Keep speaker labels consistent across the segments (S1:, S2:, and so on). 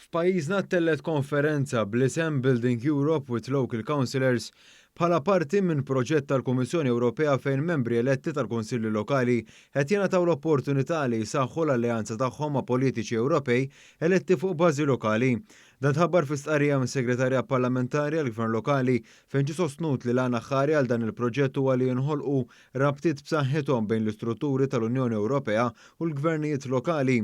S1: F'pajjiżna ttellgħet konferenza bl-isem Building Europe with Local Councillors bħala parti minn proġett tal-Kummissjoni Ewropea fejn membri eletti tal-Kunsilli Lokali qed jingħataw l-opportunità li jsaħħu l-alleanza tagħhom ma' politiċi Ewropej eletti fuq bażi lokali. Dan tħabbar fi stqarrija mis-Segretarja Parlamentari għall-Gvern Lokali fejn ġie sostnut li l-għan aħħari għal dan il-proġett huwa li jinħolqu rabtiet b'saħħithom bejn l-istrutturi tal-Unjoni Ewropea u l-gvernijiet lokali.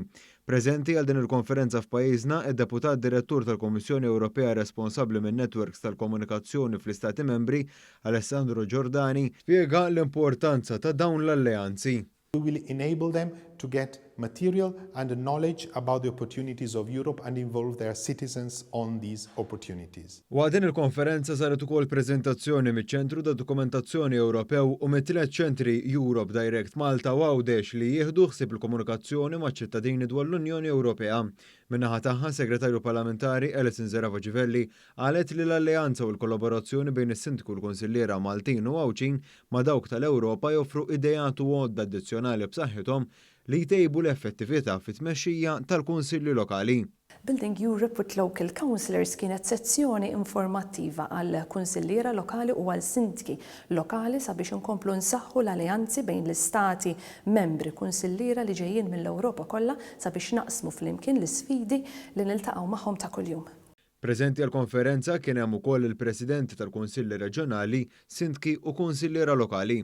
S1: Preżenti għal din il-konferenza f'pajjiżna, id-Deputat Direttur tal-Kummissjoni Ewropea responsabbli min-netwerks tal-komunikazzjoni fl-Istati Membri, Alessandro Giordani, spjega l-importanza ta' dawn l-alleanzi.
S2: We will enable them to get material and knowledge about the opportunities of Europe and involve their citizens on these opportunities.
S1: Waqt din il-konferenza saret ukoll preżentazzjoni miċ-Ċentru ta' Dokumentazzjoni Ewropew u mit-tliet ċentri Europe Direct Malta u Għawdex li jieħdu ħsieb il-komunikazzjoni maċ-ċittadini dwar l-Unjoni Ewropea. Min-naħa tagħha, Segretarju Parlamentari Alison Zerafa Civelli qalet li l-alleanza u l-kollaborazzjoni bejn is-Sindku u l-Kunsilliera Maltin u Għawdxin ma' dawk tal-Ewropa joffru ideat u għodda addizzjonali b'saħħithom li jtejbu l-effettività fit-tmexxija tal-kunsilli lokali.
S3: Building Europe with Local Councillors kienet sezzjoni informattiva għal kunsilliera lokali u għal sindki lokali sabiex inkomplu nsaħħu l-aleanzi bejn l-istati membri kunsilliera li ġejjin mill-Ewropa kollha sabiex naqsmu flimkien l-isfidi li niltaqgħu magħhom ta' kuljum.
S1: Preżenti għall-konferenza kien hemm ukoll il-Presidenti tal-Kunsilli Reġjonali, Sindki u Kunsilliera Lokali.